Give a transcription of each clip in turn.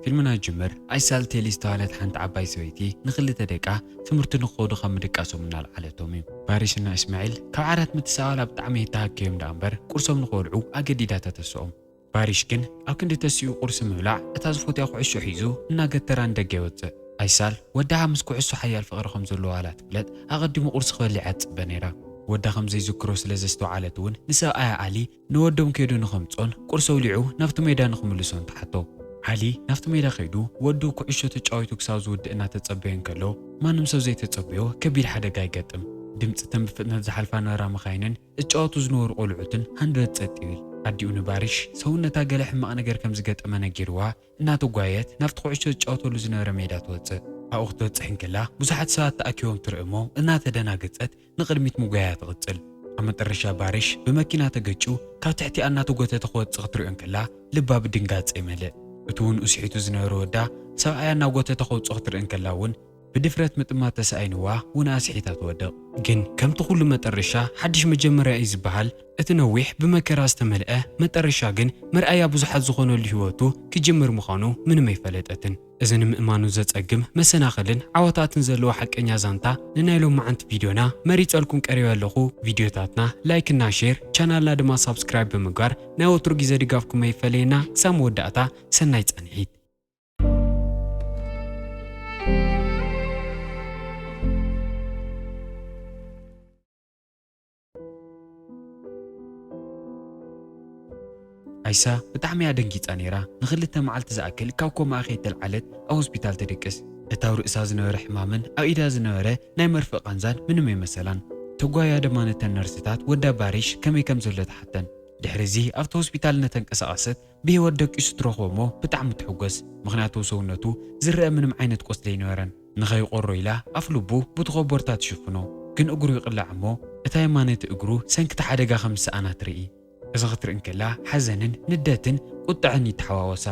ፊልምና ይጅምር። ኣይሳል ቴሊ ዝተባህለት ሓንቲ ዓባይ ሰበይቲ ንኽልተ ደቃ ትምህርቲ ንኽኸዱ ካብ ምድቃሶም እናልዓለቶም እዩ። ባሪሽ እና እስማዒል ካብ ዓራት ምትሳባላ ብጣዕሚ የተሃከዮም ደኣ እምበር ቁርሶም ንኽበልዑ ኣገዲዳ ተተስኦም። ባሪሽ ግን ኣብ ክንዲ ተሲኡ ቁርሲ ምብላዕ እታ ዝፈትያ ኩዕሾ ሒዙ እናገተራ ንደገ ይወፅእ። ኣይሳል ወዳሃ ምስ ኩዕሶ ሓያል ፍቕሪ ከም ዘለዎ ዋላ ትፍለጥ ኣቐዲሙ ቁርሲ ክበልዕ እያ ትፅበ ነይራ። ወዳ ከም ዘይዝክሮ ስለ ዘስተውዓለት እውን ንሰብኣያ ኣሊ ንወዶም ከይዱ ንኸምፅኦን ቁርሲ ኣውሊዑ ናብቲ ሜዳ ንኽምልሶን ትሓቶ። ዓሊ ናብቲ ሜዳ ከይዱ ወዱ ኩዕሾ ተጫዊቱ ክሳብ ዝውድእ እናተጸበየ እንከሎ ማንም ሰብ ዘይተጸበዮ ከቢድ ሓደጋ ይገጥም። ድምፂ ተን ብፍጥነት ዝሓልፋ ነበራ መኻይንን ዝጫወቱ ዝነበሩ ቆልዑትን ሃንደበት ጸጥ ይብል። ኣዲኡ ንባሪሽ ሰውነታ ገለ ሕማቕ ነገር ከም ዝገጠመ ነጊርዋ እናተጓየት ናብቲ ኩዕሾ ዝጫወተሉ ዝነበረ ሜዳ ትወፅእ። ኣብኡ ክትበፅሕ እንከላ ብዙሓት ሰባት ተኣኪቦም ትርኢ እሞ እናተደናገፀት ንቕድሚት ምጉያያ ትቕጽል። ኣብ መጠረሻ ባሪሽ ብመኪና ተገጭዩ ካብ ትሕቲኣ እናተጎተተ ክወጽእ ክትሪኦ እንከላ ልባ ብድንጋጸ ይመልእ። እቲ እውን ስሒቱ ዝነበረ ወዳ ሰብኣያ እናጎተተ ከውጽኦ ክትርኢ እንከላ እውን ብድፍረት ምጥማት ተሳኢንዋ ውንኣ ስሒታ ትወድቕ። ግን ከምቲ ኩሉ መጠረሻ ሓድሽ መጀመርያ እዩ ዝበሃል፣ እቲ ነዊሕ ብመከራ ዝተመልአ መጠረሻ ግን መርኣያ ብዙሓት ዝኾነሉ ህይወቱ ክጅምር ምዃኑ ምንም ኣይፈለጠትን። እዚ ንምእማኑ ዘጸግም መሰናኽልን ዓወታትን ዘለዎ ሓቀኛ ዛንታ ንናይ ሎማዓንቲ ቪድዮና መሪጸልኩም ቀሪበ ኣለኹ። ቪድዮታትና ላይክ እና ሼር፣ ቻናልና ድማ ሳብስክራይብ ብምግባር ናይ ወትሩ ግዜ ድጋፍኩም ኣይፈለየና። ክሳብ መወዳእታ ሰናይ ጻንሒት። ኣይሳ ብጣዕሚ እያ ደንጊጻ ነይራ። ንኽልተ መዓልቲ ዝኣክል ካብ ኮማኣ ከይተልዓለት ኣብ ሆስፒታል ትድቅስ። እታ ኣብ ርእሳ ዝነበረ ሕማምን ኣብ ኢዳ ዝነበረ ናይ መርፍእ ቃንዛን ምንም ኣይመሰላን። ተጓያ ድማ ነተን ነርስታት ወዳ ባሪሽ ከመይ ከም ዘሎ ትሓተን። ድሕሪ እዚ ኣብቲ ሆስፒታል እናተንቀሳቐሰት ብህይወት ደቂሱ ትረኽቦ እሞ ብጣዕሚ ትሕጎስ። ምኽንያቱ ሰውነቱ ዝረአ ምንም ዓይነት ቆስሊ ኣይነበረን። ንኸይቆሮ ኢላ ኣፍ ልቡ ብቲ ኮቦርታ ትሽፍኖ። ግን እግሩ ይቕላዕ እሞ እታ የማነይቲ እግሩ ሰንኪ እቲ ሓደጋ ከም ዝሰኣና ትርኢ። እዚ ክትርኢ እንከላ ሓዘንን ንደትን ቁጥዐን ይተሓዋወሳ።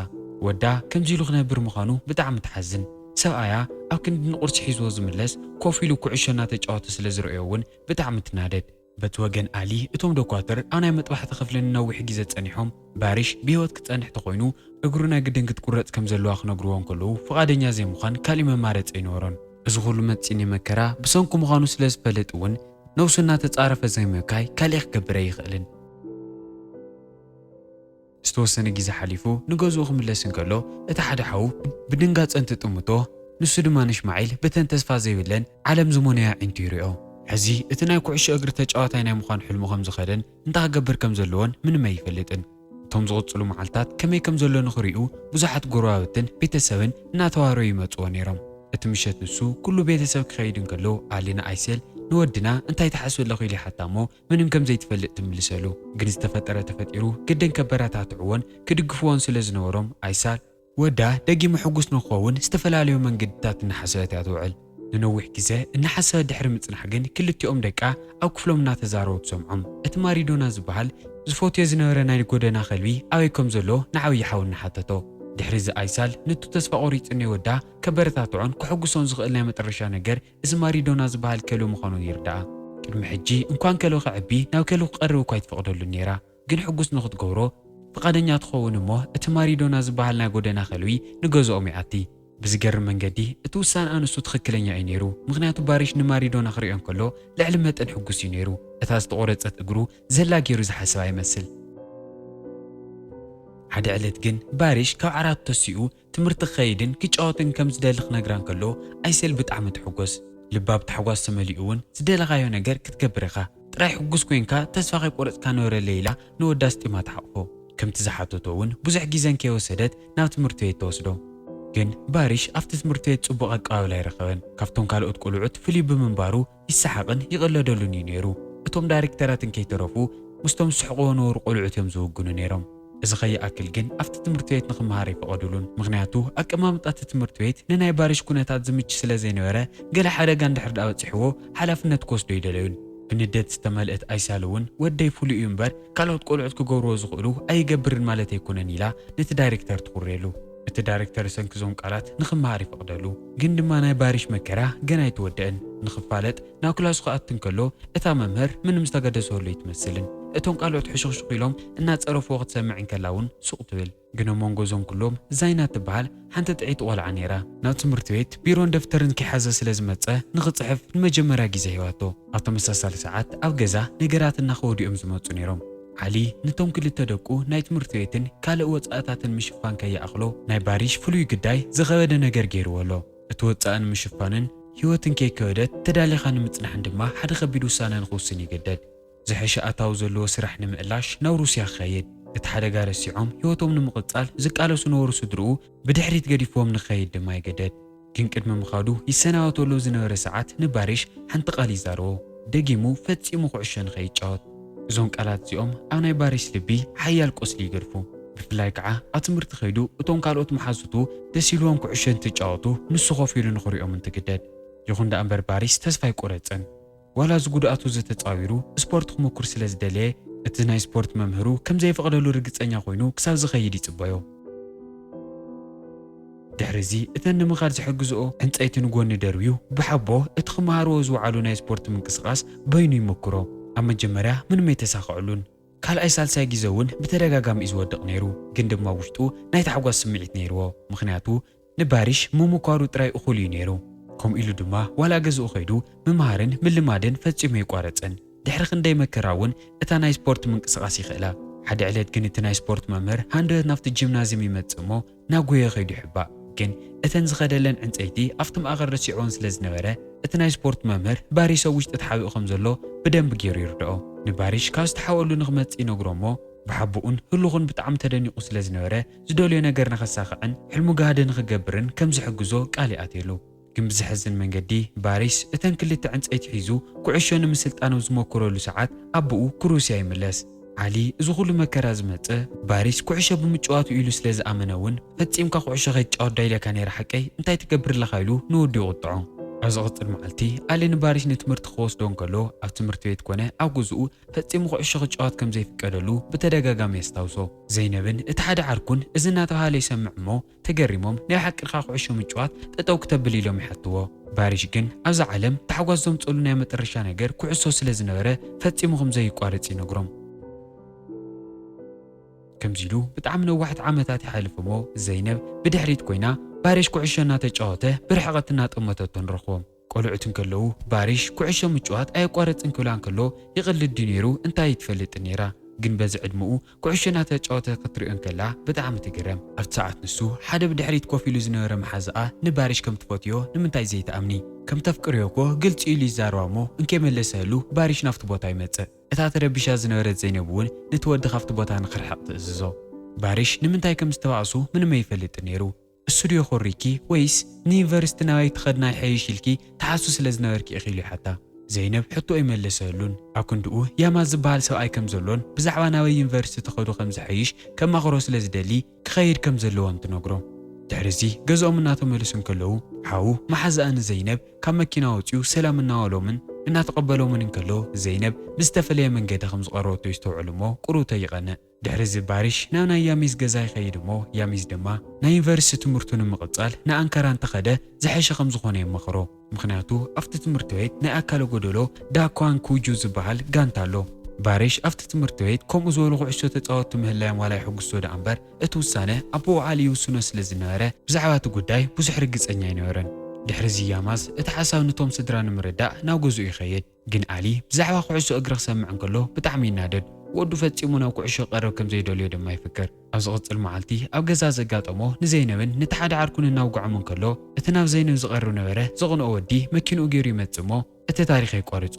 ወዳ ከምዚ ኢሉ ክነብር ምዃኑ ብጣዕሚ ትሓዝን። ሰብኣያ ኣብ ክንዲ ንቁርሲ ሒዝዎ ዝምለስ ኮፍ ኢሉ ኩዕሾ እናተጫወተ ስለ ዝርእዮ እውን ብጣዕሚ ትናደድ። በቲ ወገን ኣሊ እቶም ዶኳትር ኣብ ናይ መጥባሕቲ ክፍሊ ንነዊሕ ግዜ ጸኒሖም። ባሪሽ ብህይወት ክጸንሕ ተኾይኑ እግሩ ናይ ግድን ክትቁረጽ ከም ዘለዋ ክነግርዎ እንከለዉ ፍቓደኛ ዘይምዃን ካሊእ መማረጺ ኣይነበሮን። እዚ ኩሉ መጺኒ መከራ ብሰንኩ ምዃኑ ስለ ዝፈልጥ እውን ነብሱ እናተጻረፈ ዘይምብካይ ካሊእ ክገብር ኣይኽእልን። ዝተወሰነ ግዜ ሓሊፉ ንገዝኡ ክምለስ እንከሎ እቲ ሓደ ሓዉ ብድንጋጸ እንትጥምቶ ንሱ ድማ ንእሽማዒል በተን ተስፋ ዘይብለን ዓለም ዝሞነያ ኣዒንቱ ይሪኦ። ሕዚ እቲ ናይ ኩዕሾ እግሪ ተጫዋታይ ናይ ምዃን ሕልሙ ከም ዝኸደን እንታይ ክገብር ከም ዘለዎን ምንም ኣይፈልጥን። እቶም ዝቕጽሉ መዓልታት ከመይ ከም ዘሎ ንኽሪኡ ብዙሓት ጎረባብትን ቤተሰብን እናተዋረዩ ይመጽዎ ነይሮም። እቲ ምሸት ንሱ ኩሉ ቤተሰብ ክኸይድ እንከሎ ኣሊ ንኣይሰል ንወድና እንታይ ትሓስቢ ኣለኺ ኢሉ ይሓታ እሞ ምንም ከም ዘይትፈልጥ ትምልሰሉ። ግን ዝተፈጠረ ተፈጢሩ ግድን ከበረታትዕዎን ክድግፍዎን ስለ ዝነበሮም ኣይሳል ወዳ ደጊሙ ሕጉስ ንክኸውን ዝተፈላለዩ መንገድታት እናሓሰበት እያ ትውዕል። ንነዊሕ ግዜ እናሓሰበት ድሕሪ ምጽናሕ ግን ክልቲኦም ደቃ ኣብ ክፍሎም እናተዛረቡ ትሰምዖም። እቲ ማሪዶና ዝበሃል ዝፈትዮ ዝነበረ ናይ ጎደና ከልቢ ኣበይ ከም ዘሎ ንዓብዪ ሓው እናሓተቶ። ድሕሪ እዚ ኣይሳል ነቱ ተስፋ ቆሪጹ እኒኦ ወዳ ከበረታትዖን ክሕጉሶን ዝኽእል ናይ መጠረሻ ነገር እዚ ማሪዶና ዝበሃል ከልቢ ምዃኑ ይርድኣ። ቅድሚ ሕጂ እንኳን ከልቢ ከዕቢ ናብ ከልቢ ክቐርብ እኳ ኣይትፈቕደሉን ነይራ። ግን ሕጉስ ንኽትገብሮ ፍቓደኛ ትኸውን እሞ እቲ ማሪዶና ዝበሃል ናይ ጎደና ከልቢ ንገዝኦም ይኣቲ። ብዝገርም መንገዲ እቲ ውሳነ ኣንስቱ ትኽክለኛ እዩ ነይሩ። ምኽንያቱ ባሪሽ ንማሪዶና ክሪኦ እንከሎ ልዕሊ መጠን ሕጉስ እዩ ነይሩ። እታ ዝተቖረጸት እግሩ ዘላ ገይሩ ዝሓስብ ኣይመስል። ሓደ ዕለት ግን ባሪሽ ካብ ዓራቱ ተሲኡ ትምህርቲ ክኸይድን ክጫወትን ከም ዝደሊ ክነግራ እንከሎ ኣይሰል ብጣዕሚ ትሕጎስ። ልባ ብታሕጓስ ተመሊኡ እውን ዝደለኻዮ ነገር ክትገብር ኢኻ፣ ጥራይ ሕጉስ ኮይንካ ተስፋ ከይቆረጽካ ንበረለ ኢላ ንወዳ ኣስጢማ ትሓቕፎ። ከምቲ ዝሓተቶ እውን ብዙሕ ግዜን ከይወሰደት ናብ ትምህርቲ ቤት ተወስዶ። ግን ባሪሽ ኣብቲ ትምህርቲ ቤት ጽቡቕ ኣቀባብላ ኣይረኸበን። ካብቶም ካልኦት ቆልዑት ፍልዩ ብምንባሩ ይሰሓቕን ይቕለደሉን እዩ ነይሩ። እቶም ዳይሬክተራትን ከይተረፉ ምስቶም ዝስሕቕዎ ነበሩ ቆልዑት እዮም ዝውግኑ ነይሮም። እዚ ከይኣክል ግን ኣብቲ ትምህርቲ ቤት ንኽመሃር ኣይፈቐዱሉን። ምኽንያቱ ኣቀማምጣ እቲ ትምህርቲ ቤት ንናይ ባሪሽ ኩነታት ዝምች ስለ ዘይነበረ ገለ ሓደጋ እንድሕር ደኣ በጺሕዎ ሓላፍነት ክወስዶ ኣይደለዩን። ብንዴት ዝተመልአት ኣይሳል እውን ወደይ ፍሉይ እዩ እምበር ካልኦት ቆልዑት ክገብርዎ ዝኽእሉ ኣይገብርን ማለት ኣይኮነን ኢላ ነቲ ዳይሬክተር ትኹርየሉ። እቲ ዳይሬክተር ሰንኪ እዞም ቃላት ንኽመሃር ይፈቕደሉ። ግን ድማ ናይ ባሪሽ መከራ ገና ኣይተወደአን። ንኽፋለጥ ናብ ክላሱ ክኣቱ እንከሎ እታ መምህር ምንም ዝተገደሰሉ ኣይትመስልን። እቶም ካልኦት ሕሹኽሹኽ ኢሎም እናጸረፍዎ ክትሰምዕ እንከላ እውን ሱቕ ትብል። ግን ኣብ መንጎ እዞም ኩሎም ዛይና ትበሃል ሓንቲ ጥዕይቲ ቆልዓ ነይራ። ናብ ትምህርቲ ቤት ቢሮን ደፍተርን ከይሓዘ ስለ ዝመጸ ንኽጽሕፍ ንመጀመርያ ግዜ ሂባቶ። ኣብ ተመሳሳሊ ሰዓት ኣብ ገዛ ነገራት እናኸወዱ እዮም ዝመጹ ነይሮም። ዓሊ ነቶም ክልተ ደቁ ናይ ትምህርቲ ቤትን ካልእ ወጻእታትን ምሽፋን ከይኣኽሎ ናይ ባሪሽ ፍሉይ ግዳይ ዝኸበደ ነገር ገይርዎ ኣሎ። እቲ ወጻእን ምሽፋንን ህይወትን ከይከበደት ተዳሊኻ ንምጽናሕን ድማ ሓደ ከቢድ ውሳነ ንኽውስን ይግደድ። ዝሐሸ ኣታዊ ዘለዎ ስራሕ ንምእላሽ ናብ ሩስያ ክኸይድ፣ እቲ ሓደጋ ረሲዖም ህይወቶም ንምቕጻል ዝቃለሱ ነበሩ ስድርኡ ብድሕሪት ገዲፍዎም ንክኸይድ ድማ ይገደድ። ግን ቅድሚ ምኻዱ ይሰናበተሉ ዝነበረ ሰዓት ንባሪሽ ሓንቲ ቃል ይዛረቦ። ደጊሙ ፈጺሙ ኩዕሾ ንኸይጫወት። እዞም ቃላት እዚኦም ኣብ ናይ ባሪሽ ልቢ ሓያል ቁስሊ ይገድፉ። ብፍላይ ከዓ ኣብ ትምህርቲ ከይዱ እቶም ካልኦት መሓዙቱ ደስ ኢልዎም ኩዕሾ እንትጫወቱ ንሱ ኮፍ ኢሉ ንኽሪኦም እንትግደድ። ይኹን ደኣ እምበር ባሪሽ ተስፋ ኣይቆረጸን። ዋላ እዚ ጉድኣቱ ዝተጻዊሩ ስፖርት ክምኩር ስለ ዝደለየ እቲ ናይ ስፖርት መምህሩ ከም ዘይፈቕደሉ ርግጸኛ ኮይኑ ክሳብ ዝኸይድ ይጽበዮ። ድሕሪ እዚ እተን ንምኻድ ዝሕግዝኦ ዕንጸይቲ ንጎኒ ደርብዩ ብሓቦ እቲ ክመሃርዎ ዝወዓሉ ናይ ስፖርት ምንቅስቓስ በይኑ ይመክሮ። ኣብ መጀመርያ ምንም ኣይተሳኸዐሉን። ካልኣይ ሳልሳይ ግዜ እውን ብተደጋጋሚ እዩ ዝወድቕ ነይሩ፣ ግን ድማ ውሽጡ ናይ ታሕጓስ ስምዒት ነይርዎ። ምኽንያቱ ንባሪሽ ምምኳሩ ጥራይ እኹል እዩ ነይሩ። ከምኡ ኢሉ ድማ ዋላ ገዝኡ ከይዱ ምምሃርን ምልማድን ፈጺሙ የቋረጸን። ድሕሪ ክንደይ መከራ እውን እታ ናይ ስፖርት ምንቅስቓስ ይኽእላ። ሓደ ዕለት ግን እቲ ናይ ስፖርት መምህር ሃንደበት ናብቲ ጂምናዝየም ይመጽእ እሞ ናጎየ ከይዱ ይሕባእ። ግን እተን ዝኸደለን ዕንጸይቲ ኣብቲ ማእኸል ረሲዕዎን ስለ ዝነበረ እቲ ናይ ስፖርት መምህር ባሪሽ ኣብ ውሽጢ ተሓቢኡ ከም ዘሎ ብደንቢ ገይሩ ይርድኦ። ንባሪሽ ካብ ዝተሓብኣሉ ንኽመጽእ ይነግሮ እሞ ብሓቦኡን ህሉኹን ብጣዕሚ ተደኒቑ ስለ ዝነበረ ዝደልዮ ነገር ንኸሳኽዕን ሕልሙ ጋህዲ ንኽገብርን ከም ዝሕግዞ ቃል ይኣትየሉ። ግን ብዘሕዝን መንገዲ ባሪስ እተን ክልተ ዕንጸይቲ ሒዙ ኩዕሾ ንምስልጣን ኣብ ዝመክረሉ ሰዓት ኣቦኡ ክሩስያ ይምለስ። ዓሊ እዚ ኩሉ መከራ ዝመጸ ባሪስ ኩዕሾ ብምጭዋቱ ኢሉ ስለ ዝኣመነ እውን ፈጺምካ ኩዕሾ ከይትጫወት ዶ ኢለካ ነይረ ሓቀይ እንታይ ትገብር ኣለኻ ኢሉ ንወዱ ይቕጥዖ። ኣብ ዝቕጽል መዓልቲ ዓሊ ንባሪስ ንትምህርቲ ክወስዶ እንከሎ ኣብ ትምህርቲ ቤት ኮነ ኣብ ገዝኡ ፈጺሙ ኩዕሾ ክጫወት ከም ዘይፍቀደሉ ብተደጋጋሚ የስታውሶ። ዘይነብን እቲ ሓደ ዓርኩን እዚ እናተባህለ ይሰምዕ እሞ ተገሪሞም ናይ ሓቂ ድኻ ኩዕሾ ምጭዋት ጠጠው ክተብል ኢሎም ይሓትዎ። ባሪሽ ግን ኣብዛ ዓለም ታሕጓስ ዘምጽሉ ናይ መጠረሻ ነገር ኩዕሶ ስለ ዝነበረ ፈጺሙ ከም ዘይቋርጽ ይነግሮም። ከምዚ ኢሉ ብጣዕሚ ነዋሕቲ ዓመታት ይሓልፍ እሞ ዘይነብ ብድሕሪት ኮይና ባሪሽ ኩዕሾ እናተጫወተ ብርሕቐት እናጠመተቶ ንረኽቦም። ቆልዑት እንከለዉ ባሪሽ ኩዕሾ ምጭዋት ኣየቋረጽን ክብላ እንከሎ ይቕልድ ድዩ ነይሩ እንታይ ኣይትፈልጥን ነይራ። ግን በዚ ዕድመኡ ኩዕሾ እናተጫወተ ክትሪኦ እንከላ ብጣዕሚ ትግረም። ኣብቲ ሰዓት ንሱ ሓደ ብድሕሪት ኮፍ ኢሉ ዝነበረ መሓዛኣ ንባሪሽ ከም ትፈትዮ ንምንታይ ዘይትኣምኒ? ከም ተፍቅርዮ እኮ ግልጺ ኢሉ ይዛረባ እሞ እንከይመለሰሉ ባሪሽ ናብቲ ቦታ ይመጽእ። እታ ተረቢሻ ዝነበረት ዘይነብ እውን ነቲ ወዲ ካብቲ ቦታ ንኽርሕቕ ትእዝዞ። ባሪሽ ንምንታይ ከም ዝተባእሱ ምንም ኣይፈልጥን ነይሩ። እሱ ድዮ ኮሪኪ ወይስ ንዩኒቨርሲቲ ናበይ ትኸድና ይሐይሽ ኢልኪ ትሓሱ ስለ ዝነበርኪ ኢኺ ኢሉ ይሓታ። ዘይነብ ሕቶ ኣይመለሰሉን። ኣብ ክንድኡ ያማዝ ዝበሃል ሰብኣይ ከም ዘሎን ብዛዕባ ናበይ ዩኒቨርሲቲ ትኸዱ ከም ዝሐይሽ ከማኽሮ ስለ ዝደሊ ክኸይድ ከም ዘለዎን ትነግሮ። ድሕሪ እዚ ገዝኦም እናተመልሱ እንከለዉ ሓዉ መሓዛኣ ንዘይነብ ካብ መኪና ወፂኡ ሰላም እናበሎምን እናተቐበሎምን እንከሎ ዘይነብ ብዝተፈለየ መንገዲ ከም ዝቐረበቶ ይስተውዕል እሞ ቁሩተ ይቐንእ። ድሕሪ እዚ ባሪሽ ናብ ናይ ያሚዝ ገዛ ይኸይድ እሞ ያሚዝ ድማ ናይ ዩኒቨርሲቲ ትምህርቱ ንምቕጻል ንኣንካራ እንተኸደ ዝሐሸ ከም ዝኾነ የማኽሮ። ምኽንያቱ ኣብቲ ትምህርቲ ቤት ናይ ኣካለ ጎደሎ ዳኳን ኩጁ ዝበሃል ጋንታ ኣሎ። ባሪሽ ኣብቲ ትምህርቲ ቤት ከምኡ ዝበሉ ኩዕሾ ተጻወትቲ ምህላዮም ዋላ ይሕጉሶ ደኣ እምበር እቲ ውሳነ ኣቦኡ ዓሊ ይውስኖ ስለ ዝነበረ ብዛዕባ እቲ ጉዳይ ብዙሕ ርግጸኛ ኣይነበረን። ድሕሪ እዚ ያማዝ እቲ ሓሳብ ነቶም ስድራ ንምርዳእ ናብ ገዝኡ ይኸይድ። ግን ዓሊ ብዛዕባ ኩዕሶ እግሪ ክሰምዕ እንከሎ ብጣዕሚ ይናደድ። ወዱ ፈጺሙ ናብ ኩዕሾ ክቐርብ ከም ዘይደልዮ ድማ ይፍክር። ኣብ ዝቕጽል መዓልቲ ኣብ ገዛ ዘጋጠሞ ንዘይነብን ነቲ ሓደ ዓርኩን እናውግዖም እንከሎ እቲ ናብ ዘይነብ ዝቐርብ ነበረ ዘቕንኦ ወዲ መኪንኡ ገይሩ ይመጽእ እሞ እቲ ታሪኽ የቋርጾ።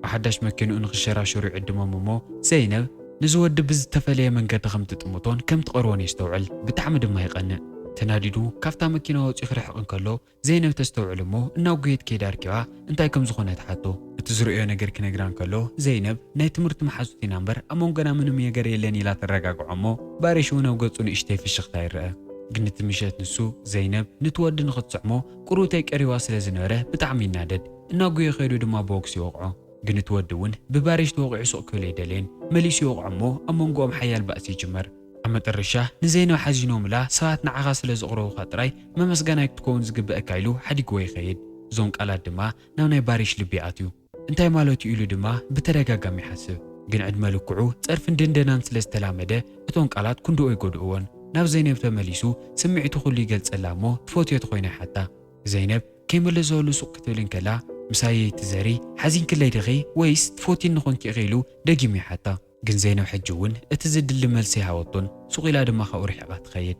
ብሓዳሽ መኪንኡ ንኽሸራሸሩ ይዕድሞም እሞ ዘይነብ ነዚ ወዲ ብዝተፈለየ መንገዲ ከም ትጥምቶን ከም ትቐርቦን የስተውዕል። ብጣዕሚ ድማ ይቐንእ። ተናዲዱ ካብታ መኪና ወጺኡ ክርሕቕ እንከሎ ዘይነብ ተስተውዕል እሞ እናጉየት ከይዳ ኣርኪባ እንታይ ከም ዝኾነ ትሓቶ። እቲ ዝርእዮ ነገር ክነግራ እንከሎ ዘይነብ ናይ ትምህርቲ መሓዙት ኢና እምበር ኣብ መንጎና ምንም ነገር የለን ኢላ ተረጋግዖ እሞ ባሪሽ እውን ኣብ ገጹ ንእሽተይ ፍሽኽታ ይረአ። ግን እቲ ምሸት ንሱ ዘይነብ ነቲ ወዲ ንኽትስዕሞ ቁሩተይ ቀሪባ ስለ ዝነበረ ብጣዕሚ ይናደድ። እናጉየ ከይዱ ድማ ቦክስ ይወቕዖ። ግን እቲ ወዲ እውን ብባሪሽ ተወቒዑ ሱቕ ክብል ኣይደለየን። መሊሱ ይወቕዖ እሞ ኣብ መንጎኦም ሓያል ባእሲ ይጅመር። ኣብ መጠረሻ ንዘይነብ ሓዚኖምላ ሰባት ንዓኻ ስለ ዘቕረቡኻ ጥራይ መመስገናይ ክትከውን ዝግበኣካ ኢሉ ሓዲግዎ ይኸይድ። እዞም ቃላት ድማ ናብ ናይ ባሪሽ ልቢ ይኣትዩ። እንታይ ማለት እዩ ኢሉ ድማ ብተደጋጋሚ ይሓስብ። ግን ዕድመ ልክዑ ጸርፍን ድንደናን ስለ ዝተላመደ እቶም ቃላት ክንድኡ ኣይጎድእዎን። ናብ ዘይነብ ተመሊሱ ስምዒቱ ኩሉ ይገልጸላ እሞ ትፈትዮ ተኾይና ይሓታ። ዘይነብ ከይመለሰሉ ሱቕ ክትብል እንከላ፣ "ምሳይ ትዘሪ፣ ሓዚንክለይ ዲኺ ወይስ ትፈትይኒ ኮንኪ ኢኺ?" ኢሉ ደጊሙ ይሓታ። ግን ዘይነብ ሕጂ እውን እቲ ዝድሊ መልሲ ኣይሃወቶን። ሱቕ ኢላ ድማ ካብኡ ርሒቓ ትኸይድ።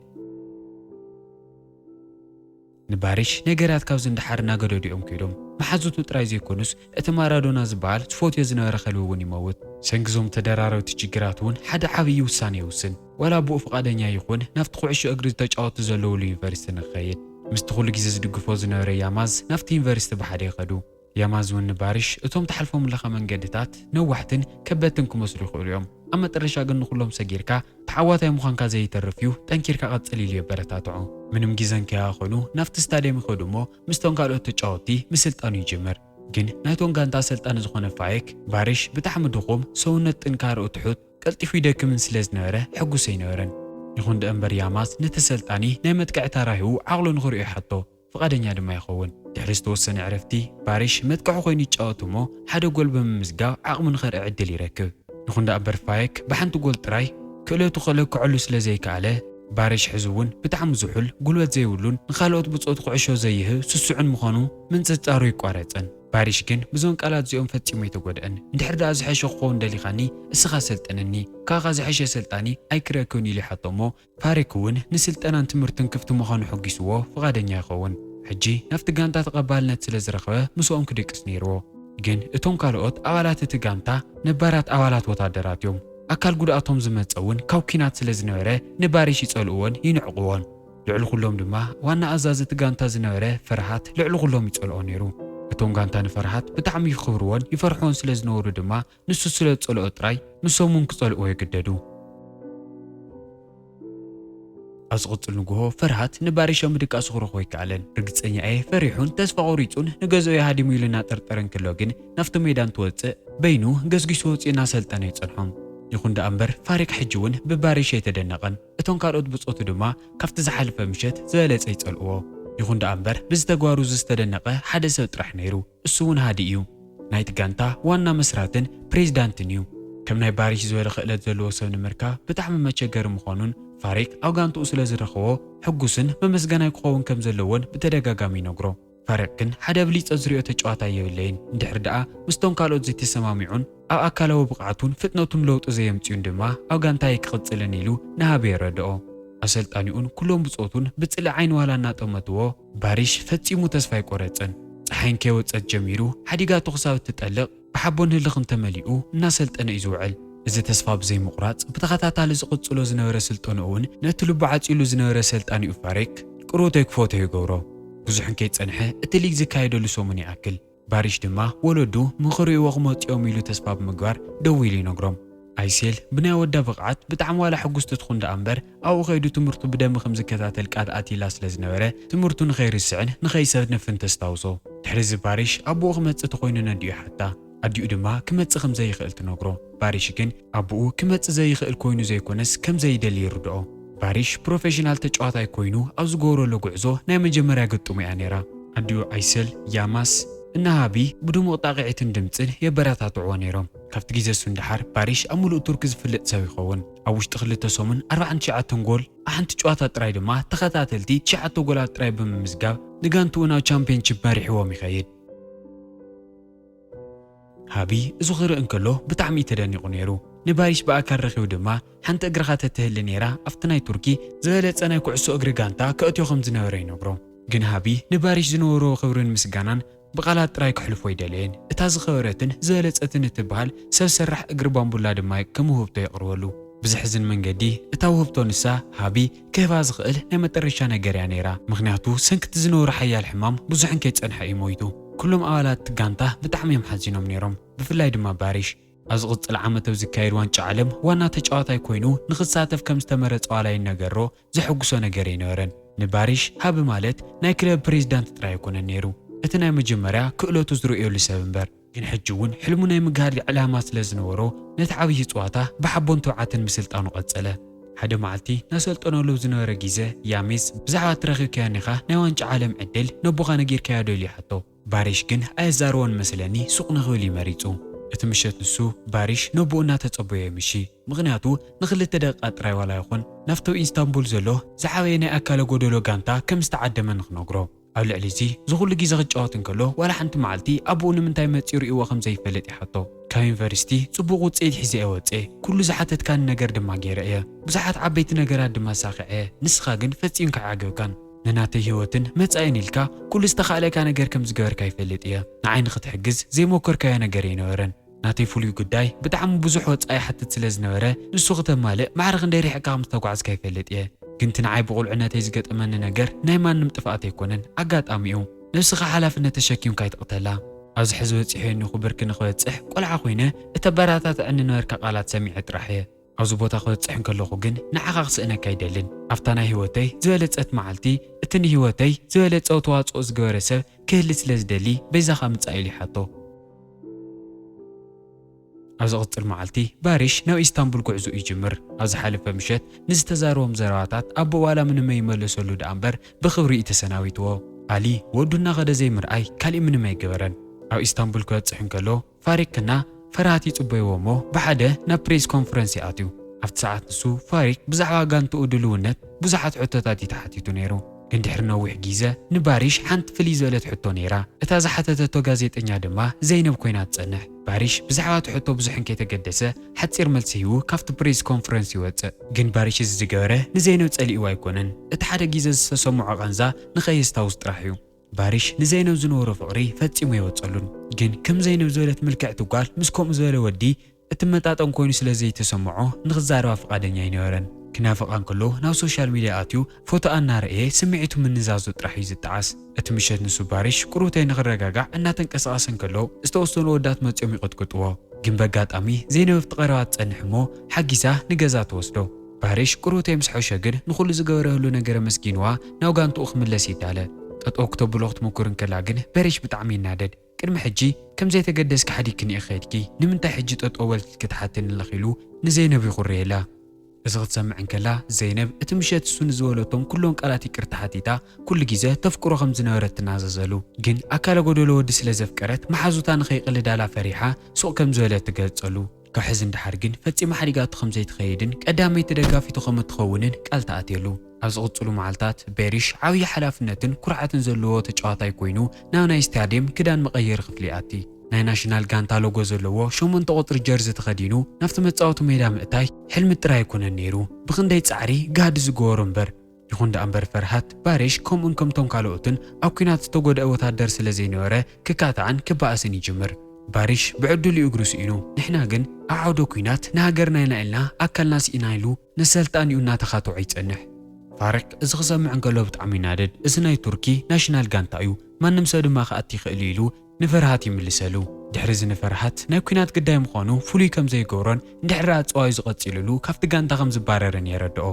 ንባሪሽ ነገራት ካብዚ ንደሓር እናገደዱ እዮም ከይዶም። መሓዙቱ ጥራይ ዘይኮኑስ እቲ ማራዶና ዝበሃል ዝፈትዮ ዝነበረ ከልቢ እውን ይመውት። ሰንኪ እዞም ተደራረብቲ ሽግራት እውን ሓደ ዓብዪ ውሳኔ ይውስን። ዋላ ኣቦኡ ፍቓደኛ ይኹን ናብቲ ኩዕሾ እግሪ ዝተጫወቱ ዘለውሉ ዩኒቨርሲቲ ንክኸይድ። ምስቲ ኩሉ ግዜ ዝድግፎ ዝነበረ ያማዝ ናብቲ ዩኒቨርሲቲ ብሓደ ይኸዱ። ያማዝ እውን ንባሪሽ እቶም ትሓልፎም ኣለኻ መንገድታት ነዋሕትን ከበድትን ክመስሉ ይኽእሉ እዮም። ኣብ መጠረሻ ግን ንኹሎም ሰጊርካ ተዓዋታይ ምዃንካ ዘይተርፍ እዩ፣ ጠንኪርካ ቀጽል ኢሉ የበረታትዖ። ምንም ግዜ እንከይኣኸኑ ናብቲ ስታድየም ይኸዱ እሞ ምስቶም ካልኦት ተጫወትቲ ምስልጣኑ ይጅምር። ግን ናይቶም ጋንታ ኣሰልጣኒ ዝኾነ ፋይክ፣ ባሪሽ ብጣዕሚ ድኹም፣ ሰውነት ጥንካረኡ ትሑት፣ ቀልጢፉ ይደክምን ስለ ዝነበረ ሕጉስ ኣይነበረን። ይኹን ደኣ እምበር ያማዝ ነቲ ኣሰልጣኒ ናይ መጥቅዒ ተራ ሂቡ ዓቕሉ ንኽርእዮ ይሓቶ። ፍቓደኛ ድማ ይኸውን። ድሕሪ ዝተወሰነ ዕረፍቲ፣ ባሪሽ መጥቅዒ ኮይኑ ይጫወት እሞ ሓደ ጎል ብምምዝጋብ ዓቕሙ ንኸርኢ ዕድል ይረክብ። ይኹን ደኣ እምበር ፋየክ ብሓንቲ ጎል ጥራይ ክእለቱ ከለክዐሉ ስለ ዘይከኣለ፣ ባሪሽ ሕዚ እውን ብጣዕሚ ዝሑል፣ ጉልበት ዘይብሉን ንኻልኦት ብጾት ኩዕሾ ዘይህብ ስሱዕን ምዃኑ ምንጽጻሩ ኣይቋረጸን። ባሪሽ ግን ብዞም ቃላት እዚኦም ፈጺሙ ኣይተጎድአን። "እንድሕር ደኣ ዝሐሸ ክኸውን ደሊኻኒ፣ እስኻ ሰልጥነኒ፣ ካኻ ዝሐሸ ሰልጣኒ ኣይክረክብን" ኢሉ ይሓቶ እሞ፣ ፋሬክ እውን ንስልጠናን ትምህርትን ክፍቲ ምዃኑ ሕጒስዎ ፍቓደኛ ይኸውን። ሕጂ ናብቲ ጋንታ ተቐባልነት ስለ ዝረኸበ ምስኦም ክድቅስ ነይርዎ። ግን እቶም ካልኦት ኣባላት እቲ ጋንታ ነባራት ኣባላት ወታደራት እዮም። ኣካል ጉድኣቶም ዝመጸ እውን ካብ ኲናት ስለ ዝነበረ ንባሪሽ ይጸልእዎን ይንዕቕዎን። ልዕሊ ኩሎም ድማ ዋና ኣዛዚ እቲ ጋንታ ዝነበረ ፈርሃት ልዕሊ ኩሎም ይጸልኦ ነይሩ። እቶም ጋንታ ንፈርሃት ብጣዕሚ ይኽብርዎን ይፈርሕዎን ስለ ዝነበሩ ድማ ንሱ ስለ ዝጸልኦ ጥራይ ንሶም እውን ክጸልእዎ ይግደዱ። ኣብ ዝቕጽል ንግሆ ፈርሃት ንባሪሽ ኣብ ምድቃሱ ክረኽቦ ኣይከኣለን። ርግጸኛ እየ ፈሪሑን ተስፋ ቆሪጹን ንገዝኡ እየ ሃዲሙ ኢሉ እናጠርጠረ እንከሎ ግን ናብቲ ሜዳ እንትወጽእ በይኑ ገስጊሱ ወጺኡ እናሰልጠነ ይጸንሖም። ይኹን ደኣ እምበር ፋሬክ ሕጂ እውን ብባሪሽ ኣይተደነቐን። እቶም ካልኦት ብጾቱ ድማ ካብቲ ዝሓለፈ ምሸት ዝበለጸ ይጸልእዎ። ይኹን ደኣ እምበር ብዚ ተግባሩ እዚ ዝተደነቐ ሓደ ሰብ ጥራሕ ነይሩ። እሱ እውን ሃዲ እዩ። ናይቲ ጋንታ ዋና መስራትን ፕሬዚዳንትን እዩ። ከም ናይ ባሪሽ ዝበለ ክእለት ዘለዎ ሰብ ንምርካብ ብጣዕሚ መቸገሪ ምዃኑን ፋሬክ ኣብ ጋንትኡ ስለ ዝረኸቦ ሕጉስን መመስገናይ ክኸውን ከም ዘለዎን ብተደጋጋሚ ይነግሮ። ፋሬክ ግን ሓደ ኣብሊጸ ዝሪኦ ተጫዋታይ የብለይን። እንድሕር ደኣ ምስቶም ካልኦት ዘይተሰማሚዑን ኣብ ኣካላዊ ብቕዓቱን ፍጥነቱን ለውጢ ዘየምጽኡን ድማ ኣብ ጋንታየ ክቕጽልን ኢሉ ንሃቢ የረድኦ። ኣሰልጣኒኡን ኩሎም ብጾቱን ብጽልኢ ዓይኒ ዋላ እናጠመትዎ፣ ባሪሽ ፈጺሙ ተስፋ ኣይቆረጸን። ጸሓይ እንከይወጸት ጀሚሩ ሓዲጋቶ ክሳብ እትጠልቕ ብሓቦን ህልኽን ተመሊኡ እናሰልጠነ እዩ ዝውዕል። እዚ ተስፋ ብዘይምቑራጽ ብተኸታታሊ ዝቕጽሎ ዝነበረ ስልጠንኡ እውን ነቲ ልቡ ዓጺሉ ዝነበረ ሰልጣኒኡ ፋሬክ ቅሩተይ ክፎቶ ይገብሮ። ብዙሕ እንከይጸንሐ እቲ ሊግ ዝካየደሉ ሰሙን ይኣክል። ባሪሽ ድማ ወለዱ ምኽሪእዎ ክመጽኦም ኢሉ ተስፋ ብምግባር ደው ኢሉ ይነግሮም። ኣይሴል ብናይ ወዳ ብቕዓት ብጣዕሚ ዋላ ሕጉስቲ ትኹን ደኣ እምበር ኣብኡ ከይዱ ትምህርቱ ብደሚ ከም ዝከታተል ቃል ኣቲላ ስለ ዝነበረ ትምህርቱ ንኸይርስዕን ንኸይሰንፍን ተስታውሶ። ድሕሪ እዚ ባሪሽ ኣቦኡ ክመጽእ ተኾይኑ ነዲኡ ይሓታ። ኣዲኡ ድማ ክመጽእ ከም ዘይኽእል ትነግሮ። ባሪሽ ግን ኣቦኡ ክመጽእ ዘይኽእል ኮይኑ ዘይኮነስ ከም ዘይደሊ ይርድኦ። ባሪሽ ፕሮፌሽናል ተጫዋታይ ኮይኑ ኣብ ዝገብረሉ ጉዕዞ ናይ መጀመርያ ግጥሙ እያ ነይራ። ኣዲኡ ኣይሰል ያማስ እና ሃቢ ብድሙቕ ጣቕዒትን ድምጽን የበረታትዕዎ ነይሮም። ካብቲ ግዜ እሱ ንደሓር ባሪሽ ኣብ ምሉእ ቱርኪ ዝፍለጥ ሰብ ይኸውን። ኣብ ውሽጢ ክልተ ሰሙን ኣርባዓን ትሽዓተን ጎል ኣብ ሓንቲ ጨዋታ ጥራይ ድማ ተኸታተልቲ ትሽዓተ ጎላት ጥራይ ብምምዝጋብ ንጋንትኡ ናብ ቻምፒየንሺፕ መሪሕዎም ይኸይድ። ሃቢ እዚ ክርኢ እንከሎ ብጣዕሚ እዩ ተደኒቑ ነይሩ። ንባሪሽ ብኣካል ረኺቡ ድማ ሓንቲ እግርኻ ተትህሊ ነይራ ኣብቲ ናይ ቱርኪ ዝበለጸ ናይ ኩዕሶ እግሪ ጋንታ ከእትዮ ከም ዝነበረ ይነግሮ። ግን ሃቢ ንባሪሽ ዝነበሮ ክብርን ምስጋናን ብቓላት ጥራይ ክሕልፎ ኣይደለየን። እታ ዝኸበረትን ዝበለጸትን እትበሃል ሰብ ሰራሕ እግሪ ባምቡላ ድማ ከም ውህብቶ የቕርበሉ። ብዘሕዝን መንገዲ እታ ውህብቶ ንሳ ሃቢ ክህባ ዝኽእል ናይ መጠረሻ ነገር እያ ነይራ። ምኽንያቱ ሰንክቲ ዝነበሮ ሓያል ሕማም ብዙሕ እንከይጸንሐ እዩ ሞይቱ። ኩሎም ኣባላት እቲ ጋንታ ብጣዕሚ እዮም ሓዚኖም ነይሮም፣ ብፍላይ ድማ ባሪሽ። ኣብ ዝቕጽል ዓመት ኣብ ዝካየድ ዋንጫ ዓለም ዋና ተጫዋታይ ኮይኑ ንኽሳተፍ ከም ዝተመረጸ ዋላ ይነገሮ ዘሐጉሶ ነገር ኣይነበረን። ንባሪሽ ሃቢ ማለት ናይ ክለብ ፕሬዚዳንት ጥራይ ኣይኮነን ነይሩ። እቲ ናይ መጀመርያ ክእለቱ ዝርእየሉ ሰብ እምበር። ግን ሕጂ እውን ሕልሙ ናይ ምግሃድ ዕላማ ስለ ዝነበሮ ነቲ ዓብዪ ጸዋታ ብሓቦን ትብዓትን ምስልጣኑ ቀጸለ። ሓደ መዓልቲ እናሰልጠነሉ ዝነበረ ግዜ ያሚዝ ብዛዕባ እቲ ረኺብካዮ ኔኻ ናይ ዋንጫ ዓለም ዕድል ነቦኻ ነጊርካዮ ዶ ኢሉ ይሓቶ። ባሪሽ ግን ኣየዛረቦን መስለኒ ሱቕ ንኽብል እዩ መሪጹ። እቲ ምሸት ንሱ ባሪሽ ነቦኡ እናተጸበዮ የምሺ። ምኽንያቱ ንኽልተ ደቂቃ ጥራይ ዋላ ይኹን ናብቲ ኣብ ኢስታንቡል ዘሎ ዝዓበየ ናይ ኣካለ ጎደሎ ጋንታ ከም ዝተዓደመ ንኽነግሮ። ኣብ ልዕሊ እዚ ዝኹሉ ግዜ ክጫወት እንከሎ ዋላ ሓንቲ መዓልቲ ኣቦኡ ንምንታይ መጺኡ ርእይዎ ከም ዘይፈልጥ ይሓቶ። ካብ ዩኒቨርሲቲ ጽቡቕ ውጽኢት ሒዘ እየ ወጽኤ፣ ኩሉ ዝሓተትካኒ ነገር ድማ ገይረ እየ። ብዙሓት ዓበይቲ ነገራት ድማ ሳኺዐ እየ፣ ንስኻ ግን ፈጺምካ ኣይዓገብካን። ንናተይ ህይወትን መጻኢን ኢልካ ኩሉ ዝተኻእለካ ነገር ከም ዝገበርካ ይፈልጥ እየ። ንዓይ ንኽትሕግዝ ዘይሞከርካዮ ነገር ኣይነበረን። ናተይ ፍሉይ ጉዳይ ብጣዕሚ ብዙሕ ወጻኢ ይሓትት ስለ ዝነበረ ንሱ ክተማልእ ማዕረ ክንደይ ርሒቕካ ከም ዝተጓዕዝካ ይፈልጥ እየ። ግን እቲ ንዓይ ብቑልዕነተይ ዝገጠመኒ ነገር ናይ ማንም ጥፍኣት ኣይኮነን፣ ኣጋጣሚ እዩ። ነብስኻ ሓላፍነት ተሸኪምካ ኣይትቕተላ። ኣብዚ ሕዚ በጺሐ እኒኹ ብርኪ ንኽበጽሕ ቆልዓ ኮይነ እተበረታትዐኒ ነበርካ ቃላት ሰሚዐ ጥራሕ እየ። ኣብዚ ቦታ ክበጽሕ እንከለኹ ግን ንዓኻ ክስእነካ ኣይደልን። ኣብታ ናይ ህይወተይ ዝበለጸት መዓልቲ እቲ ንህይወተይ ዝበለጸ ተዋጽኦ ዝገበረ ሰብ ክህሊ ስለ ዝደሊ በይዛኻ ምጻእ ኢሉ ይሓቶ። ኣብ ዝቕጽል መዓልቲ ባሪሽ ናብ ኢስታንቡል ጉዕዞ ይጅምር። ኣብ ዝሓለፈ ምሸት ንዝተዛረቦም ዘረባታት ኣቦ ዋላ ምንም ኣይመለሰሉ ደኣ እምበር ብኽብሪ እዩ ተሰናቢትዎ። ኣሊ ወዱ እናኸደ ዘይምርኣይ ካሊእ ምንም ኣይገበረን። ኣብ ኢስታንቡል ክበጽሕ እንከሎ ፋሪክና ፈርሃት ይጽበይዎ እሞ ብሓደ ናብ ፕሬስ ኮንፈረንስ ይኣትዩ። ኣብቲ ሰዓት ንሱ ፋሪክ ብዛዕባ ጋንትኡ ድልውነት ብዙሓት ሕቶታት እዩ ተሓቲቱ ነይሩ። ግን ድሕሪ ነዊሕ ግዜ ንባሪሽ ሓንቲ ፍልይ ዝበለት ሕቶ ነይራ። እታ ዝሓተተቶ ጋዜጠኛ ድማ ዘይነብ ኮይና ትጸንሕ። ባሪሽ ብዛዕባ እቲ ሕቶ ብዙሕ እንከይተገደሰ ሓጺር መልሲ ሂቡ ካብቲ ፕሬስ ኮንፈረንስ ይወጽእ። ግን ባሪሽ እዚ ዝገበረ ንዘይነብ ጸሊእዋ ኣይኮነን። እቲ ሓደ ግዜ ዝተሰምዖ ቃንዛ ንኸየስታውስ ጥራሕ እዩ። ባሪሽ ንዘይነብ ዝነበሮ ፍቕሪ ፈጺሙ ኣይወጸሉን። ግን ከም ዘይነብ ዝበለት ምልክዕቲ ጓል ምስ ከምኡ ዝበለ ወዲ እትመጣጠን ኮይኑ ስለ ዘይተሰምዖ ንኽዛረባ ፍቓደኛ ኣይነበረን። ክናፍቓ እንከሎ ናብ ሶሻል ሚድያ ኣትዩ ፎቶኣ እናረኣየ ስምዒቱ ምንዛዙ ጥራሕ እዩ ዝጠዓስ። እቲ ምሸት ንሱ ባሪሽ ቁሩብተይ ንኽረጋጋዕ እናተንቀሳቐሰ እንከሎ ዝተወሰኑ ወዳት መጺኦም ይቕጥቅጥዎ። ግን በጋጣሚ ዘይነብ ኣብቲ ቀረባ ትጸንሕ እሞ ሓጊዛ ንገዛ ትወስዶ። ባሪሽ ቁሩብተይ ምስ ሐሸ ግን ንኹሉ ዝገበረሉ ነገር ኣመስጊንዋ ናብ ጋንትኡ ክምለስ ይዳለ። ጠጠው ክተብሎ ክትምኩር እንከላ ግን ባሪሽ ብጣዕሚ ይናደድ። ቅድሚ ሕጂ ከም ዘይተገደስኪ ሓዲግክኒ ኢኺ ከይድኪ፣ ንምንታይ ሕጂ ጠጠው በልኪ ክትሓትኒ ኣለኺ ኢሉ ንዘይነብ ይኹርየላ። እዚ ክትሰምዕ እንከላ ዘይነብ እቲ ምሸት እሱ ንዝበለቶም ኩሎም ቃላት ይቅርታ ሓቲታ ኩሉ ግዜ ተፍቅሮ ከም ዝነበረት ትናዘዘሉ። ግን ኣካለ ጎደሎ ወዲ ስለ ዘፍቀረት መሓዙታ ንኸይቅልዳላ ፈሪሓ ሱቕ ከም ዝበለት ትገልጸሉ። ካብ ሕዚ ንደሓር ግን ፈጺማ ሓዲጋቶ ከም ዘይትኸይድን ቀዳመይቲ ደጋፊቱ ከም እትኸውንን ቃል ተኣትየሉ። ኣብ ዝቕጽሉ መዓልታት ባሪሽ ዓብዪ ሓላፍነትን ኩርዓትን ዘለዎ ተጫዋታይ ኮይኑ ናብ ናይ ስታድየም ክዳን መቐየሪ ክፍሊ ይኣቲ። ናይ ናሽናል ጋንታ ሎጎ ዘለዎ ሸሞንተ ቁጽሪ ጀርዚ ተኸዲኑ ናብቲ መጻወቲ ሜዳ ምእታይ ሕልሚ ጥራይ ኣይኮነን ነይሩ። ብኽንደይ ጻዕሪ ጋህዲ ዝገበሮ እምበር። ይኹን ደኣ እምበር ፈርሃት ባሪሽ ከምኡን ከምቶም ካልኦትን ኣብ ኲናት ዝተጎድአ ወታደር ስለ ዘይነበረ ክካታዕን ክበኣስን ይጅምር። ባሪሽ ብዕድሉ እዩ እግሩ ስኢኑ። ንሕና ግን ኣብ ዓውደ ኲናት ንሃገርና ኢና ኢልና ኣካልና ስኢና ኢሉ ንሰልጣኒኡ እናተኻትዖ ይጸንሕ። ፋሪክ እዚ ክሰምዕ እንከሎ ብጣዕሚ ይናደድ። እዚ ናይ ቱርኪ ናሽናል ጋንታ እዩ፣ ማንም ሰብ ድማ ክኣቲ ይኽእል እዩ ኢሉ ንፈርሃት ይምልሰሉ። ድሕሪ እዚ ንፈርሃት ናይ ኲናት ግዳይ ምዃኑ ፍሉይ ከም ዘይገብሮን እንድሕር ደኣ ጸዋዩ ዝቐጺሉሉ ካብቲ ጋንታ ከም ዝባረርን የረድኦ።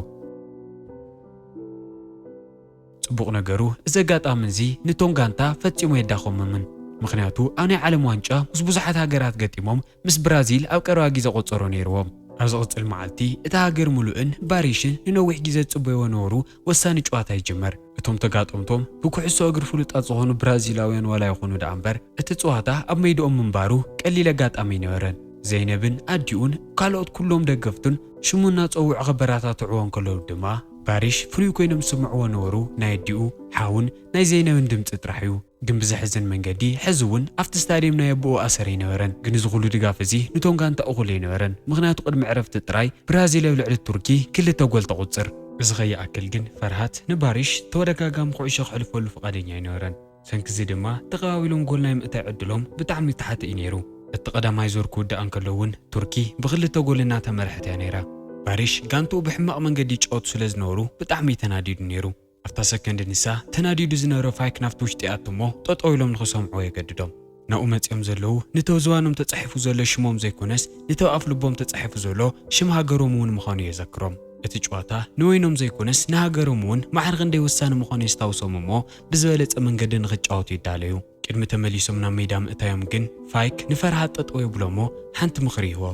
ጽቡቕ ነገሩ እዚ ኣጋጣሚ እዚ ንቶም ጋንታ ፈጺሙ የዳኸሞምን። ምኽንያቱ ኣብ ናይ ዓለም ዋንጫ ምስ ብዙሓት ሃገራት ገጢሞም ምስ ብራዚል ኣብ ቀረባ ግዜ ቆጸሮ ነይርዎም። ኣብ ዝቕጽል መዓልቲ እታ ሃገር ምሉእን ባሪሽን ንነዊሕ ግዜ ዝጽበይዎ ነበሩ ወሳኒ ጨዋታ ይጅመር። እቶም ተጋጠምቶም ብኩዕሶ እግሪ ፍሉጣት ዝኾኑ ብራዚላውያን ዋላ ይኹኑ ደኣ እምበር እቲ ጸዋታ ኣብ መይድኦም ምንባሩ ቀሊል ኣጋጣሚ ኣይነበረን። ዘይነብን ኣዲኡን ካልኦት ኩሎም ደገፍቱን ሽሙ እናጸውዑ ከበረታትዕዎ እንከለዉ ድማ ባሪሽ ፍሉይ ኮይኖም ዝስምዕዎ ነበሩ ናይ ኣዲኡ፣ ሓውን ናይ ዘይነብን ድምጺ ጥራሕ እዩ። ግን ብዘሕዝን መንገዲ ሕዚ እውን ኣብቲ ስታድየም ናይ ኣቦኡ ኣሰር ኣይነበረን። ግን እዚ ኩሉ ድጋፍ እዚ ንቶም ጋንታ እኹል ኣይነበረን። ምኽንያቱ ቅድሚ ዕረፍቲ ጥራይ ብራዚል ኣብ ልዕሊ ቱርኪ ክልተ ጎል ተቑጽር። እዚ ከይኣክል ግን ፈርሃት ንባሪሽ ተወደጋጋሚ ኩዕሾ ክሕልፈሉ ፍቓደኛ ኣይነበረን። ሰንኪ እዚ ድማ ተቐባቢሎም ጎል ናይ ምእታይ ዕድሎም ብጣዕሚ ተሓተ እዩ ነይሩ። እቲ ቀዳማይ ዙር ክውዳእ እንከሎ እውን ቱርኪ ብክልተ ጎል እናተመርሐት እያ ነይራ። ባሪሽ ጋንትኡ ብሕማቕ መንገዲ ይጫወቱ ስለ ዝነበሩ ብጣዕሚ እዩ ተናዲዱ ነይሩ። ኣብታ ሰከንድ ንሳ ተናዲዱ ዝነበረ ፋይክ ናብቲ ውሽጢ ይኣቱ እሞ ጠጠው ኢሎም ንኽሰምዕዎ የገድዶም። ናብኡ መጺኦም ዘለዉ ነቲ ኣብ ዝባኖም ተጻሒፉ ዘሎ ሽሞም ዘይኮነስ ነቲ ኣብ ኣፍ ልቦም ተጻሒፉ ዘሎ ሽም ሃገሮም እውን ምዃኑ የዘክሮም። እቲ ጨዋታ ንወይኖም ዘይኮነስ ንሃገሮም እውን ማዕረ ክንደይ ወሳኒ ምዃኑ የስታውሶም እሞ ብዝበለጸ መንገዲ ንኽጫወቱ ይዳለዩ። ቅድሚ ተመሊሶም ናብ ሜዳ ምእታዮም ግን ፋይክ ንፈርሃት ጠጠው የብሎ እሞ ሓንቲ ምኽሪ ይህቦ።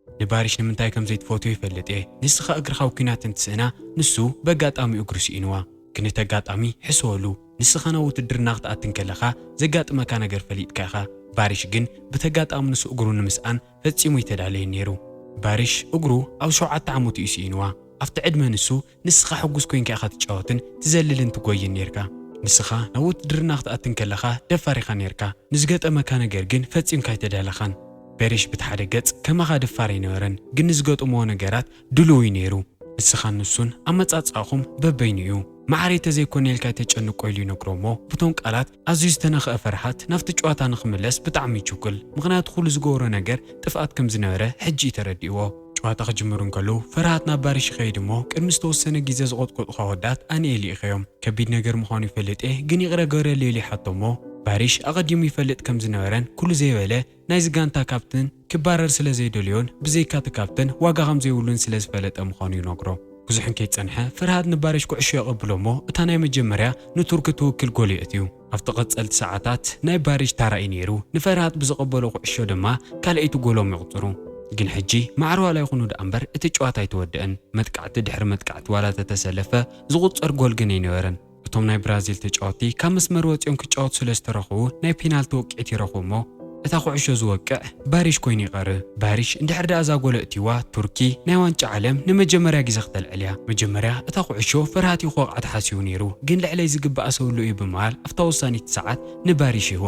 ንባሪሽ ንምንታይ ከም ዘይትፈትዮ ይፈልጥ እየ። ንስኻ እግርኻ ኣብ ኲናት እንትስእና ንሱ በጋጣሚ እግሩ ስኢንዋ። ግን እቲ ኣጋጣሚ ሕሰወሉ። ንስኻ ናብ ውትድርና ክትኣቲ እንከለኻ ዘጋጥመካ ነገር ፈሊጥካ ኢኻ። ባሪሽ ግን ብተጋጣሚ ንሱ እግሩ ንምስኣን ፈጺሙ ኣይተዳለየን ነይሩ። ባሪሽ እግሩ ኣብ ሸውዓተ ዓመቱ እዩ ስኢንዋ። ኣብቲ ዕድመ ንሱ ንስኻ ሕጉስ ኮይንካ ኢኻ ትጫወትን ትዘልልን ትጎይን ነይርካ። ንስኻ ናብ ውትድርና ክትኣትን ከለኻ ደፋር ኢኻ ነይርካ። ንዝገጠመካ ነገር ግን ፈጺምካ ኣይተዳለኻን። በሪሽ ብቲ ሓደ ገጽ ከማኻ ደፋር ኣይነበረን፣ ግን ንዝገጥምዎ ነገራት ድሉው እዩ ነይሩ። ንስኻን ንሱን ኣመጻጽኣኹም በበይኑ እዩ። ማዕረይ ተዘይኮነ ኢልካ ኣይተጨንቆ ኢሉ ይነግሮ እሞ ብቶም ቃላት ኣዝዩ ዝተነኽአ ፍርሃት ናብቲ ጨዋታ ንኽምለስ ብጣዕሚ ይችኩል። ምኽንያቱ ኩሉ ዝገበሮ ነገር ጥፍኣት ከም ዝነበረ ሕጂ እዩ ተረዲእዎ። ጨዋታ ክጅምሩ እንከለዉ ፍርሃት ናብ ባሪሽ ይኸይድ እሞ ቅድሚ ዝተወሰነ ግዜ ዝቖጥቆጥኻ ወዳት ኣንኤ ልኢኸዮም። ከቢድ ነገር ምዃኑ ይፈልጥ እየ፣ ግን ይቕረ ግበረለይ ኢሉ ይሓቶ እሞ ባሪሽ ኣቐዲሙ ይፈልጥ ከም ዝነበረን ኩሉ ዘይበለ ናይዚ ጋንታ ካፕትን ክባረር ስለ ዘይደልዮን ብዘይካ እቲ ካፕተን ዋጋ ከም ዘይብሉን ስለ ዝፈለጠ ምዃኑ ይነግሮ። ብዙሕን ከይጸንሐ ፍርሃት ንባሪሽ ኩዕሾ የቐብሎ እሞ እታ ናይ መጀመርያ ንቱርኪ ትውክል ጎል የእትዩ። ኣብቲ ቀጸልቲ ሰዓታት ናይ ባሪሽ ታራ እዩ ነይሩ። ንፍርሃት ብዝቐበሎ ኩዕሾ ድማ ካልኣይቲ ጎሎም የቑጽሩ። ግን ሕጂ ማዕረ ዋላ ይኹኑ ደኣ እምበር እቲ ጨዋታ ኣይተወደአን። መጥቃዕቲ ድሕሪ መጥቃዕቲ ዋላ ተተሰለፈ ዝቑጸር ጎል ግን ኣይነበረን። እቶም ናይ ብራዚል ተጫወትቲ ካብ መስመር ወጺኦም ክጫወቱ ስለ ዝተረኽቡ ናይ ፔናልቲ ወቅዒት ይረኽቡ እሞ እታ ኩዕሾ ዝወቅዕ ባሪሽ ኮይኑ ይቐርብ። ባሪሽ እንድሕር ደኣ እዛ ጎል ኣእትይዋ ቱርኪ ናይ ዋንጫ ዓለም ንመጀመርያ ግዜ ክተልዕል እያ። መጀመርያ እታ ኩዕሾ ፍርሃት እዩ ክወቕዓ ተሓሲቡ ነይሩ፣ ግን ልዕለይ ዝግባእ ሰብሉ እዩ ብምባል ኣብታ ወሳኒት ሰዓት ንባሪሽ ይህቦ።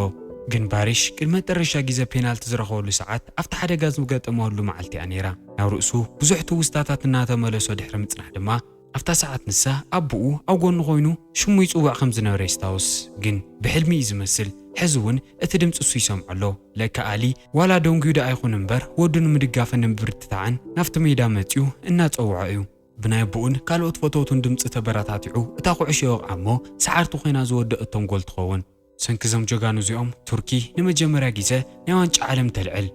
ግን ባሪሽ ቅድሚ መጠረሻ ግዜ ፔናልቲ ዝረኸበሉ ሰዓት ኣብቲ ሓደጋ ዝገጠመሉ መዓልቲ እያ ነይራ። ናብ ርእሱ ብዙሕ ትውስታታት እናተመለሶ ድሕሪ ምጽናሕ ድማ ኣብታ ሰዓት ንሳ ኣቦኡ ኣብ ጎኑ ኮይኑ ሽሙ ይጽውዕ ከም ዝነበረ የስታውስ። ግን ብሕልሚ እዩ ዝመስል። ሕዚ እውን እቲ ድምፂ እሱ ይሰምዖ ኣሎ። ለካ ኣሊ ዋላ ደንጉዩ ደኣ ይኹን እምበር ወዱ ንምድጋፍን ንምብርትታዕን ናብቲ ሜዳ መፂኡ እናፀውዖ እዩ። ብናይ ኣቦኡን ካልኦት ፈተውቱን ድምፂ ተበረታቲዑ እታ ኩዕሾ ይወቕዓ እሞ ሰዓርቲ ኮይና ዝወደአቶም ጎል ትኸውን። ሰንኪ እዞም ጀጋኑ እዚኦም ቱርኪ ንመጀመርያ ግዜ ናይ ዋንጫ ዓለም ተልዕል።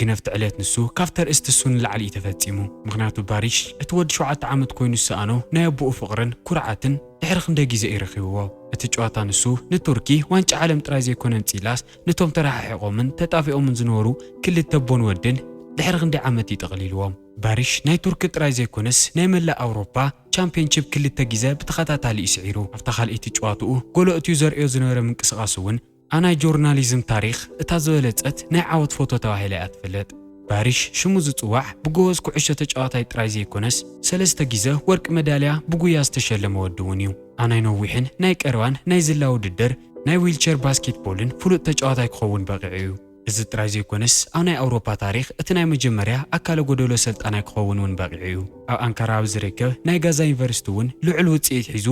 ግን ኣብቲ ዕለት ንሱ ካብ ተርእስቲ እሱ ንላዕሊ እዩ ተፈጺሙ። ምኽንያቱ ባሪሽ እቲ ወዲ ሸውዓተ ዓመት ኮይኑ ዝሰኣኖ ናይ ኣቦኡ ፍቕርን ኩርዓትን ድሕሪ ክንደይ ግዜ እዩ ረኺብዎ። እቲ ጨዋታ ንሱ ንቱርኪ ዋንጫ ዓለም ጥራይ ዘይኮነ ኣምጺእላስ ነቶም ተረሓሒቖምን ተጣፊኦምን ዝነበሩ ክልተ ኣቦን ወድን ድሕሪ ክንደይ ዓመት እዩ ጠቕሊልዎም። ባሪሽ ናይ ቱርኪ ጥራይ ዘይኮነስ ናይ መላእ ኣውሮፓ ቻምፒየንሺፕ ክልተ ግዜ ብተኸታታሊ እዩ ስዒሩ። ኣብታ ካልኣይቲ ጨዋትኡ ጎል ኣእትዩ ዘርእዮ ዝነበረ ምንቅስቓስ እውን ኣብ ናይ ጆርናሊዝም ታሪኽ እታ ዝበለጸት ናይ ዓወት ፎቶ ተባሂላ እያ ትፍለጥ። ባሪሽ ሽሙ ዝጽዋዕ ብጎበዝ ኩዕሾ ተጫዋታይ ጥራይ ዘይኮነስ ሰለስተ ግዜ ወርቂ መዳልያ ብጉያ ዝተሸለመ ወዲ እውን እዩ። ኣብ ናይ ነዊሕን ናይ ቀረባን ናይ ዝላ ውድድር ናይ ዊልቸር ባስኬትቦልን ፍሉጥ ተጫዋታይ ክኸውን በቒዑ እዩ። እዚ ጥራይ ዘይኮነስ ኣብ ናይ ኣውሮፓ ታሪኽ እቲ ናይ መጀመርያ ኣካለ ጎደሎ ሰልጣናይ ክኸውን እውን በቒዑ እዩ። ኣብ ኣንካራ ኣብ ዝርከብ ናይ ጋዛ ዩኒቨርሲቲ እውን ልዑል ውጽኢት ሒዙ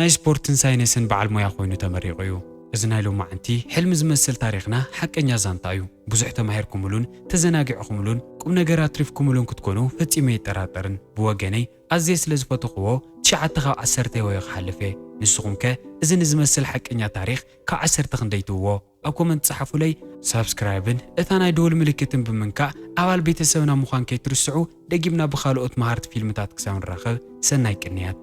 ናይ ስፖርትን ሳይንስን በዓል ሞያ ኮይኑ ተመሪቑ እዩ። እዚ ናይ ሎማዓንቲ ሕልሚ ዝመስል ታሪኽና ሓቀኛ ዛንታ እዩ። ብዙሕ ተማሂርኩምሉን ተዘናጊዕኩምሉን ቁም ነገር ኣትሪፍኩምሉን ክትኮኑ ፈጺመ ኣይጠራጠርን። ብወገነይ ኣዝየ ስለ ዝፈተኽዎ ትሽዓተ ካብ ዓሰርተ ሂበዮ ክሓልፍ እየ። ንስኹም ከ እዚ ንዝመስል ሓቀኛ ታሪኽ ካብ ዓሰርተ ክንደይ ትህብዎ? ኣብ ኮመንት ጸሓፉለይ። ሳብስክራይብን እታ ናይ ደወል ምልክትን ብምንካእ ኣባል ቤተሰብና ምዃን ከይትርስዑ። ደጊምና ብኻልኦት መሃርቲ ፊልምታት ክሳብ ንራኸብ ሰናይ ቅንያት።